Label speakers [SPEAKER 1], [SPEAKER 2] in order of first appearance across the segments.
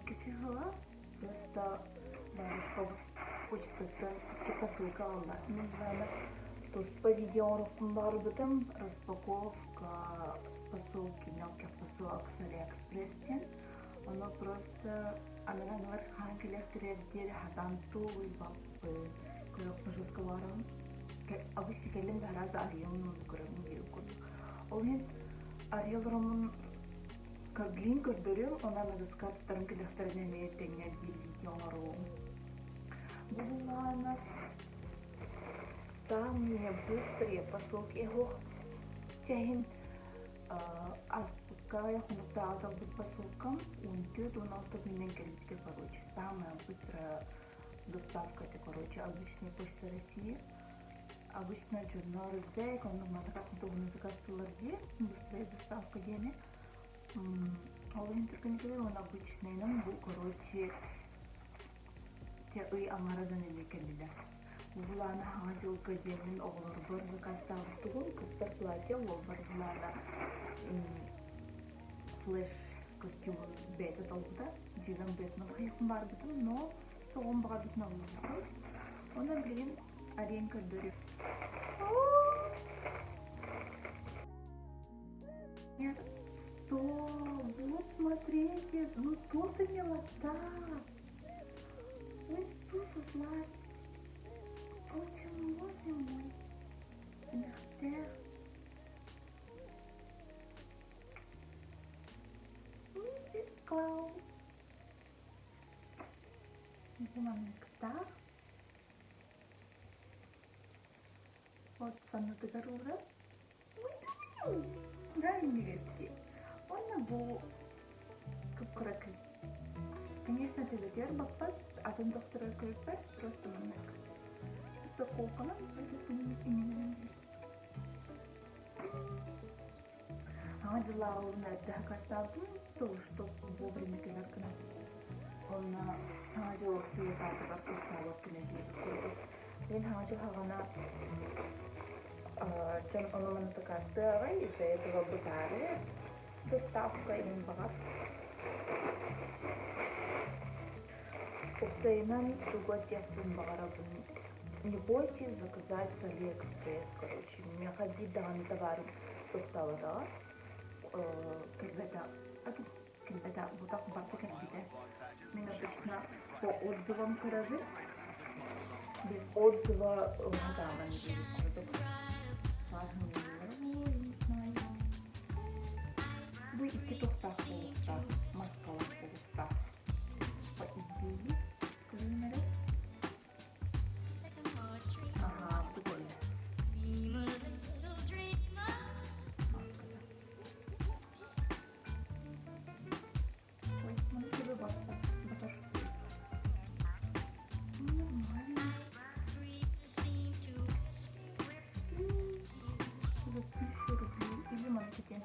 [SPEAKER 1] 2 чыһыла просто бабушкабыт почтаттан икки посылка аҕалла. Мин даҕаны туспа видео оҥоруохпун баҕарбытым распаковка посылки мелких посылок с Алиэкспресс диэн. Ону просто аныгы хаһан кэлиэхтэрэ диэри хатаан тулуйбаппын. Көрүөхпүн жестко баҕарабын. Обычно кэллим да сразу арыйаммын көрөммүн диир курдук. Ол иһин арыйа олороммун Көрдүүн көрдөрүөм, онон аныгыскаттарым күрэхтэрин эмиэ тэҥҥэ биир видео оҥоруом. Бу буллаҕына самые быстрые посылки эһуох чэһин аспыкка хонуктааҕы талбыт посылкам 14-16 күнүнэн кэлбитэ короче самая быстрая доставка это короче обычная почта России обычно дьоннор зэк оннук маннык тугуну заказтыыллар дии быстрая доставка диэни Ол иһин түргэнигэр уонна обычнайынан бу короче ый аҥара дьон илии кэллилэр. Бу былааны Саҥа дьылга диэммин оҕолорбор заказтаабыттыгым. Кыспар платье, уолбар былаана флеш костюмун бэйэтэ талбыта. Дьиэбин бэйэтинэн хайыахпын баарбытым, но тоҕом баҕарбытын аллыбытым. Онон билигин арыйан көрдөрүөм. Нет, что? Вот смотрите, ну тут и милота. Ой, тут злат. Очень боже мой. Мехтех. Миссис Клаус. Мектах. Вот саннытыгар уурар. Ранневести. Уонна бу кып-кыра кый. Конечно, төбөтүгэр баппат, атын тохторор көрбөт, просто маннык. Упаковканан иҥинэн Саҥа дьыллааҕы эрдэ сакаастаабытым, то что вовремя кэлэр гына. Онно Саҥа дьыл сыйытаатыгар туохтаабат гына диэбит курдук. Мин Саҥа дьыл саҕана дьон ону-маны сакаастыы аҕай, из-за этого бытаары доставка иһин баҕар. Уопсайынан тугу этиэхпин баҕарабын, не бойтесь заказать с Алиэкспресс, короче, миэхэ биир даҕаны табаарым тохтооботоҕо, кэлбэтэ, кэлбэтэ, бутах барыта кэлбитэ. Мин обычно по отзывам көрөбүн, без отзыва ылыһатааҕын диэбит курдук. Не знаю. Бу икки тохтоох буолуохтаах, маскалаах буолуохтаах. По идее, көрүҥнэрэ. Аhaa, бу кэллэ. Маската. Ой, маны тебе батар, батар. Нормально. За 1000 рублей или манекетен.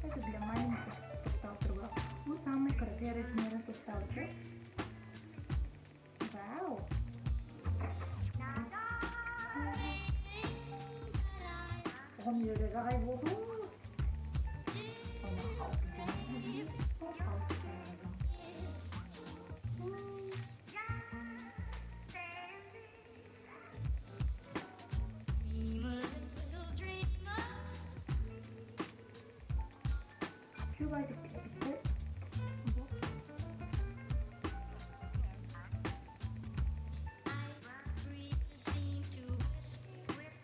[SPEAKER 1] Это для маленьких тустаутырга. Бу самый кыракый размеры тустаутыр. Вау! Оҕом үөрэр аҕай буолуо. Чубайдык кэлбиттэр. Бу.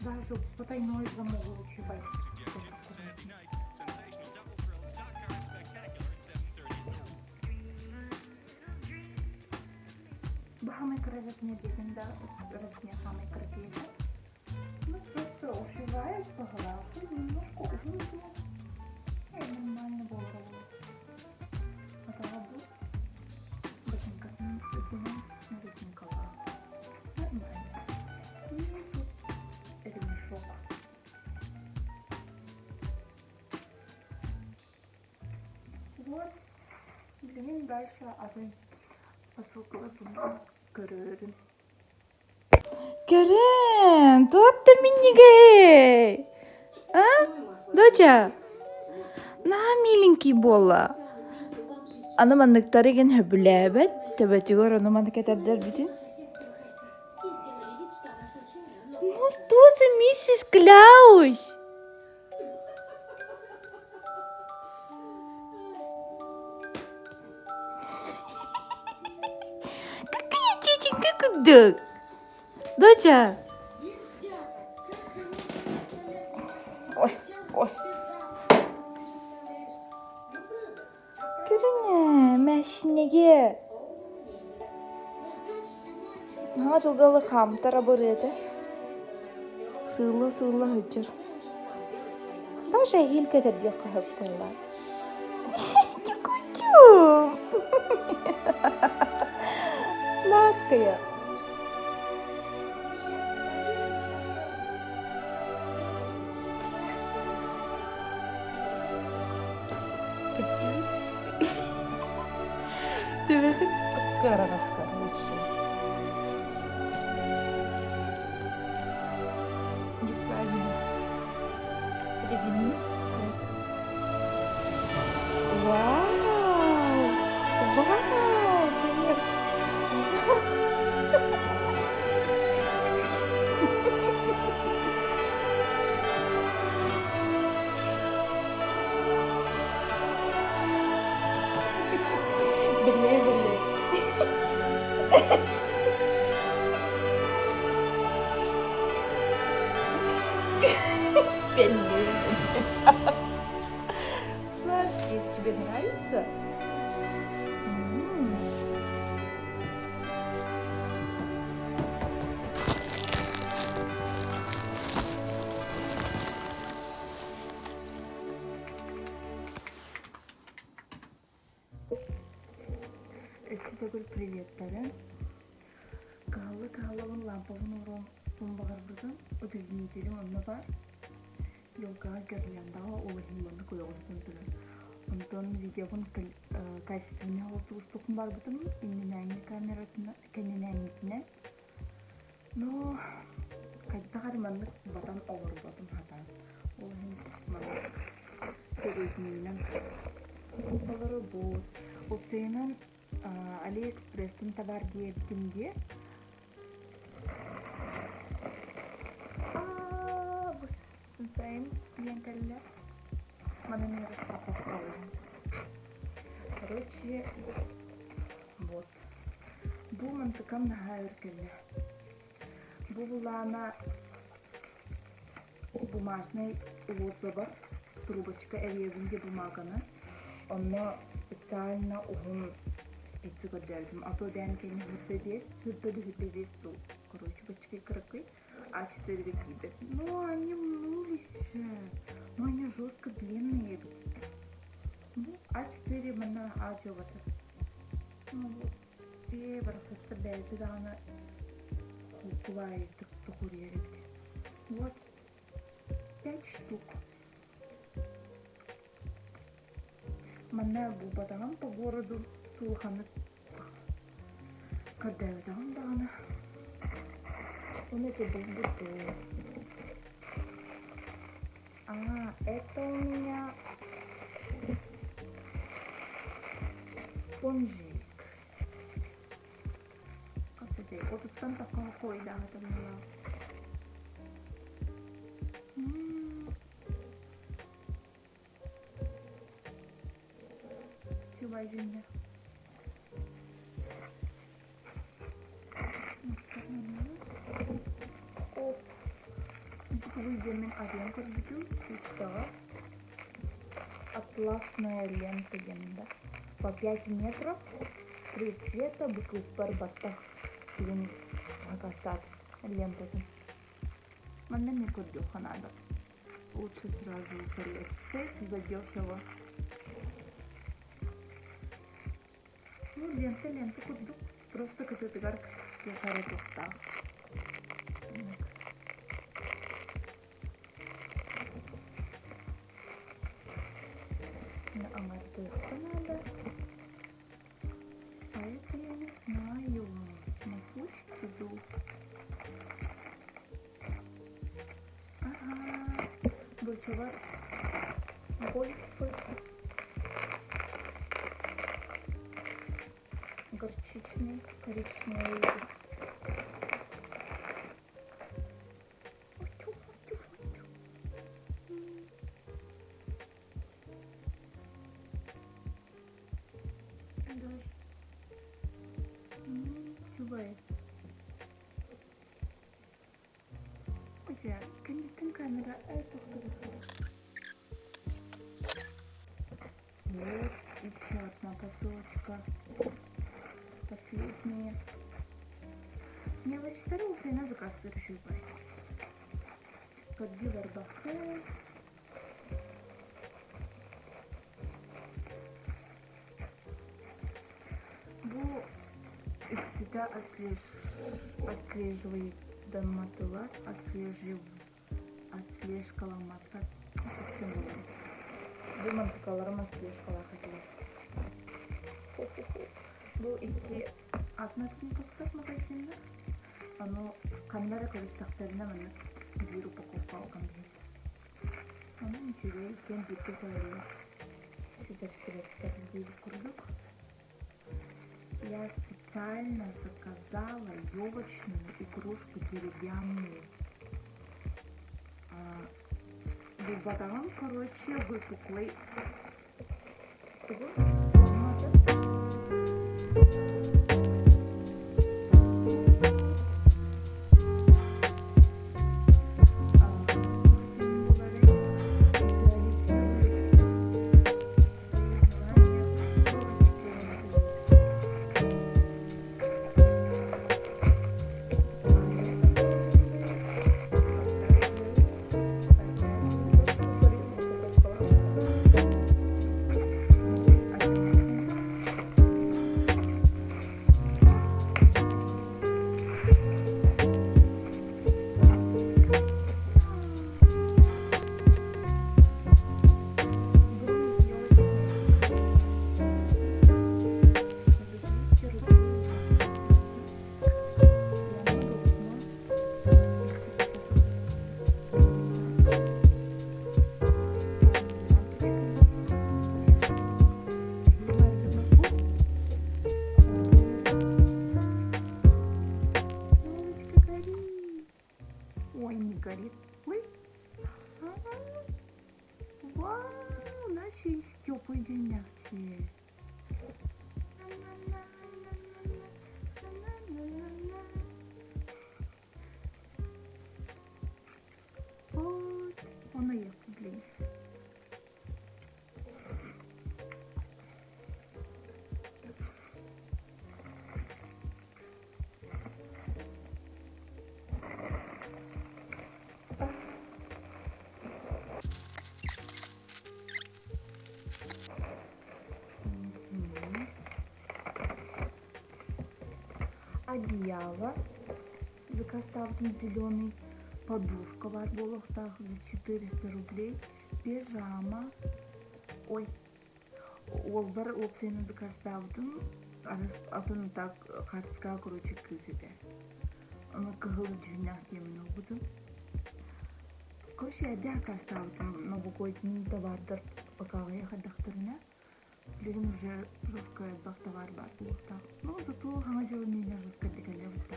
[SPEAKER 1] Даже потайной замок чубай. Бу самый кыра размер диэтин да размер самый кыра диэтэ. Ну просто ушивает по голове немножко угун нормально буолар Атаҕа бу ботинкатын үрдүнэн ботинкалаах. Нормально. И тут ремешок. Вот. Билигин дальше атын посылкаларбын көрөрүм.
[SPEAKER 2] Кэрэн, туох да минньигэһэй? А, доча? Наһаа миленький буолла. Аны манныктары игин сөбүлээбэт, төбөтүгэр ону маны кэтэрдэрбитин. Ну что за миссис Кляусь? Какая тетенька курдук? Доча! Ой, ой. Көрүҥ мэшинеге Наһаа дьылгалы хаамтара бырыата. Сыылла-сыылла сылдьар. Даже эһиил кэтэрдиэххэ сөп буолла. Сладкая. Төбөтүн кыараҕаска лучше. Неправильно. Переверни. Вау! Вау! Привет! Биллээ, биллээ. Пельмени. Сладкие. Тебе нравится? М.
[SPEAKER 1] Өссө төгүл приветтэрин. Кыһалла-кыһаллабын лампабын уруом баҕарбытым, удлинителим онно баар. Елкаҕа гирляндаҕа ол иһин маннык ойоҕостон турар. Онтон видеобун качественнай оҕустугустукпун барбытым иннинээҥҥи камератына кэннинээҥҥитинэн. Но хайдах эрэ маннык батан олорботум хатаан. Ол иһин маннык переднийинэн олоробут. Уопсайынан Алиэкспресстэн табаар диэбитим диэ. Аа, бу сенсейым диэн кэллэ. Маны мен распаковкалыым. Короче, вот. Бу мантыкам наһаа өр кэллэ. Бу булаана бумажный лозабар трубочка эрийэбин диye бумаганы. Онно специально уһун спицы көрдөөбүтүм. А то дээн кэнни хүрдэ биэс, хүрдэ хүрдэ биэс тул. Короче, баччакай кыракый. А4 киирбэт. Но они мнулись же. Но они жестко длинные. Ну, А4 манна аадьуобата. Ну, ээ, барахсаттар бэйэтэ даҕаны кулаайытык токуруйар эбит. Вот, пять штук. Манна булбатаҕым по городу улаханнык көрдөөбөтөҕүм даҕаны. Ону это булбутум. А, это у меня спонжик. Кстати, отуттан такого койдаатым Чубай дьүннэ. Оп. Бу диэммин арыйан көрбүтүм почтаҕа атласная лента диэн да по 5 метров три цвета бу кыыспар баттах бүгүн заказтаатым лентатын манна эмиэ көрдүөххэ наада Лучше сразу с Алиэкспресс задешево. Ну, лента лента курдук. Просто кытытыгар туох эрэ туохтаах. Аҥардыахха надо. А это я не знаю. Носочки иду. Ага, дочалар гольфы. Обычный коричневый. Үчүгэй. Дьэ, кэнниттэн камера Вот еще одна посылочка. Последняя. Мелочтары усайна заказтыыр үчүгэй. Көрдүү барбакка. Бу үксүтэ отслеживайдамматылар, отслежкаламматтар. Бу мантыкаларым отслежкалаах этилэр. Бу икки атын-атын тахсар магазиннар. Ону ханна эрэ көрүстэхтэринэ маннык биир упаковка уган биһиэхэ. Онон үчүгэй диэн бииргэ көрөллөр. Сүтэрсибэттэр диир курдук. Я специально заказала елочную игрушку деревянную. Булбатаҕым, короче, выпуклый. Тугу? Форматы. Ой, не горит. Ой. Вау, наче теплый день. Вот, он уехал, блин. Одеяло заказтаабытым зеленый, подушка баар буолуохтаах за 400 рублей, пижама, ой, уолбар уопсайынан заказтаабытым, атын так хаартыскаҕа короче кыыс этэ. Ону кыһыл дьүһүннээх диэммин ылбытым. Короче, эрдэ аккаастаабытым новогодний товардар пока аҕыйах эрдэхтэринэ. Билигин уже жестко элбэх товар баар буолуохтаах. Но зато хаҥа дьылы миэнэ жестко кэллэ бутта.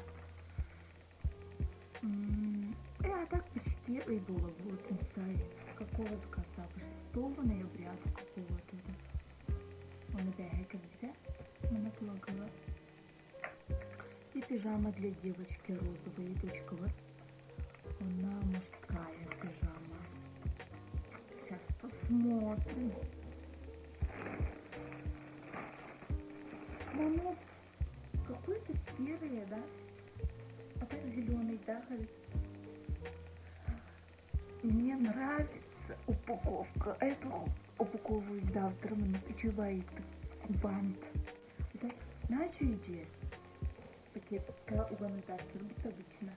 [SPEAKER 1] А так почти ый буола буолуо сенсай. Какого заказтаабы? 6 ноября какого-то это. Оны бэһэ кэлбитэ. Мана полагала. И пижама для девочки розовая дочка вот. Она мужская пижама. Сейчас посмотрим. Ну, оно какое-то серое, да? А так зеленый, да? Мне нравится упаковка. Эту упаковывают завтра үчүгэй бант. Это начу идея. Пакетка уган обычно.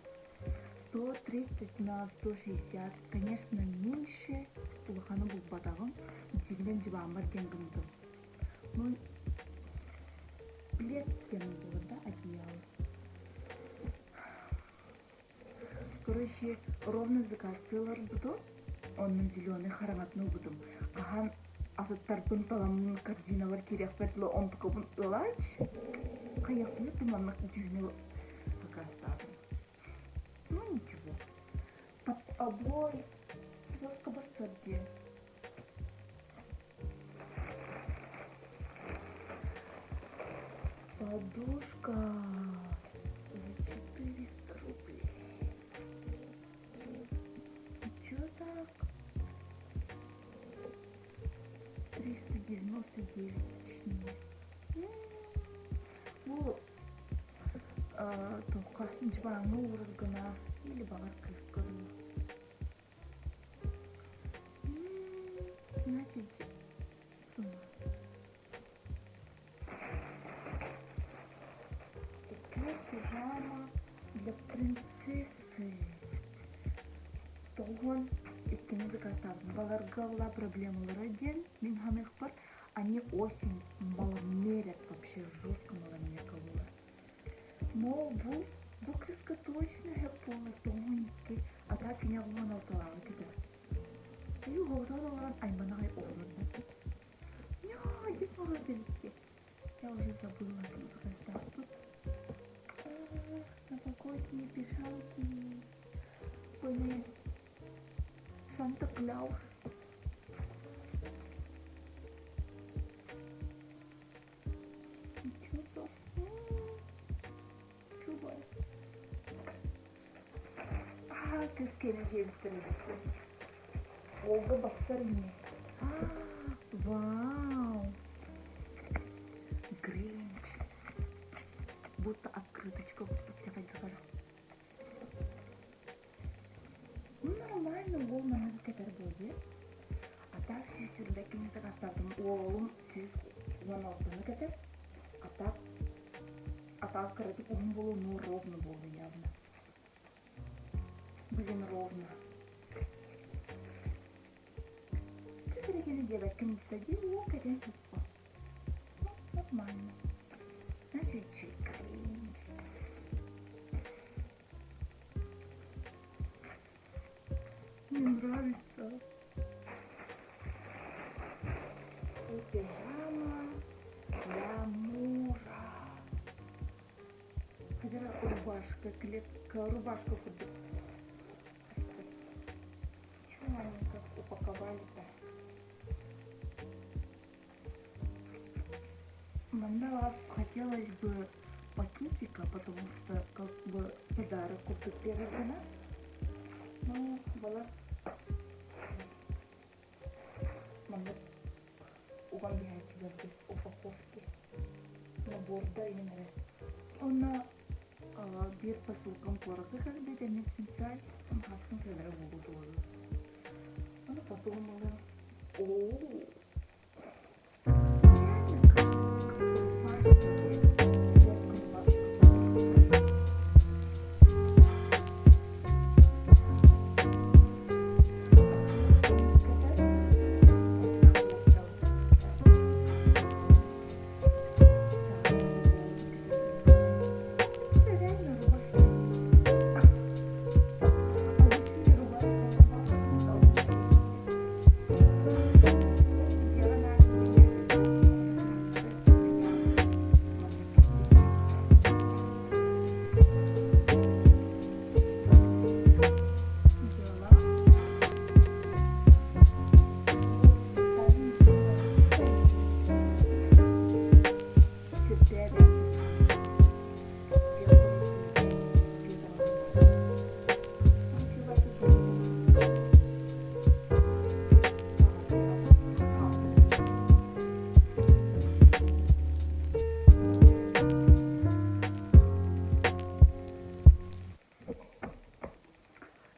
[SPEAKER 1] 130 на 160. Конечно, меньше. Улаханы булбатаҕым. Дьиҥинэн дьыбааммар диэн гыммытым. Ну, плед диэн буолар да, одеяло. Короче, ровно заказтыылар буту. Онно зеленый хараҥатын ылбытым. Хаһан атыттарбын таламмын корзиналар киириэхпэр дылы онтукабын ылаач. Хайыахпыный да маннык дьүһүнү сакаастаатым. Ну ничего. Под обои жестко барсар диэн. Подушка за 400 рублей. А чё так? 399 точнее. Бу туохха дьыбааҥҥа уурар гына или баҕар кыыска дуу. Значит, сумма. Такая пижама для принцессы. Тоҕуон иккини заказтаабытым. Баларга была проблемалара диэн мин ханыахпар они очень маломерят, вообще жестко маломерка буолар. Но бу бу кыыска точно сөп буолар тоҕуон икки, а так кини оҕуон алталаабыт этэ. Айуу оҕотон олорон айманаҕай оҕолордор. Ньаа, Дед Мороз эбит Я уже забыла, ким заказтаахпыт. Новогодние пижамки были Санта-Клаус. Чудо. Чудо. Аа, кыс кэлэ диэбиттэр эбит. Уолга бассар ини. Вау! Гринч. Будто открыточка курдук хайдах Ну, нормально, уол манан кэтэр буолуо. А так сүүс сүүрбэккини сакаастаатым. Уолум 116-ны кэтэр. А так, а так кыратык уһун буолуо, но ровно буолуо явно. Блин, ровно. Кыс эрэ диэбэккин дии, уол кэтэн сыппа. Нормально. Значит, кринж. Мне нравится. И пижама для мужа. Хотя рубашка, клетка, рубашка курдук. Чего они как упаковали-то? Манна хотелось бы пакетика, потому что как бы подарок курдук биэрэргинэ. Ну, была маннык уган биһээччилэр без упаковки наборда иһин эрэ. Онно биир посылкам куоракка кэлбит эмиэ Sinsay хаһыстан кэлэрэ буолуо дуо? Ону подумала. Оо, реально как рубашка, легкая рубашка. Реально рубашка. А лучше рубашка, рубашка.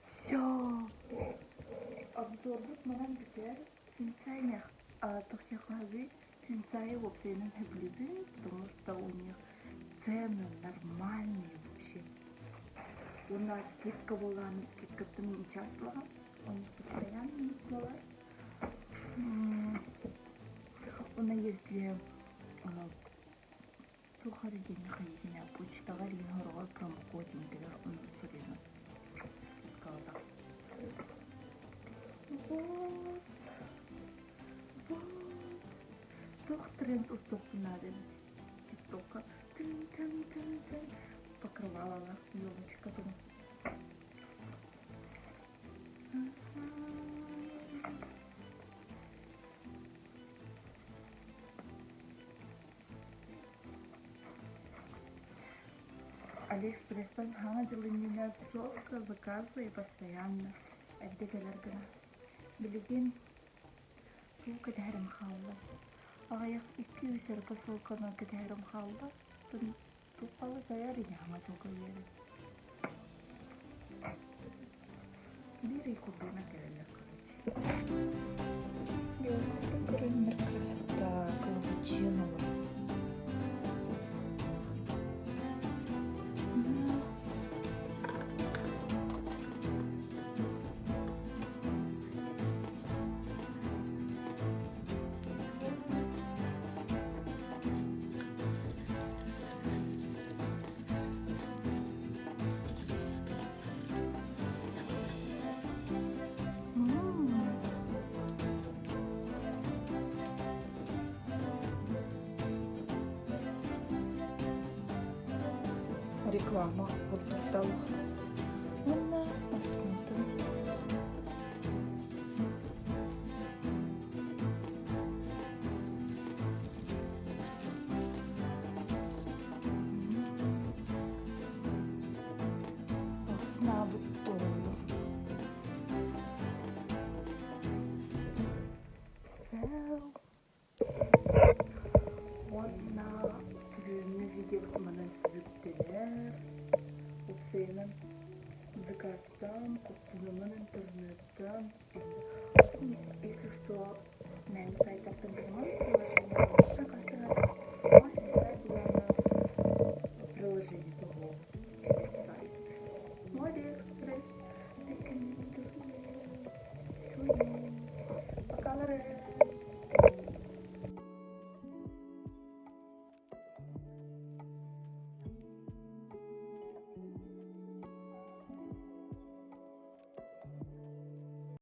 [SPEAKER 1] Все. Обзорбут манан бүтэр. Sinsay тохтехаби Sinsay уопсайынан сөбүлүүбүн, потому что у них цены нормальные вообще. У нас скидка была, на скидкаттан участвовала. У них постоянно была. У нас если туох эрэ диэни хайыытына почтаҕа илин хороҕор промокод иҥэрэр онно суруйан скидкалата. Вот. Вот. Туох тренд устуохпун наада эбит. Тиктокка. Тын-тын-тын-тын. Покрывалалаах елочка тугун. Алиэкспресстэн Саҥа дьыл иннинэ жестко заказывай постоянно эрдэ кэлэр гына. Билигин тугу кэтэһэрим хаалла. Аҕыйах 2-3 эрэ посылканы кэтэһэрим хаалла. Туоххалы кайар ини Саҥа дьылга үөрэн. Биир ый курдугунан кэлэллэр короче.
[SPEAKER 2] Елкатын көрөннөр красота, кылабачыйан олорор.
[SPEAKER 1] Реклама курдук Уонна посмотрим. Санаабыт туолла. Уонна бүгүҥҥү видеобут манан түмүктэнэр. Уопсайынан заказтаан, куттаныман интернеттан. Если что, мээнэ сайтартан булман приложениеларга заказ.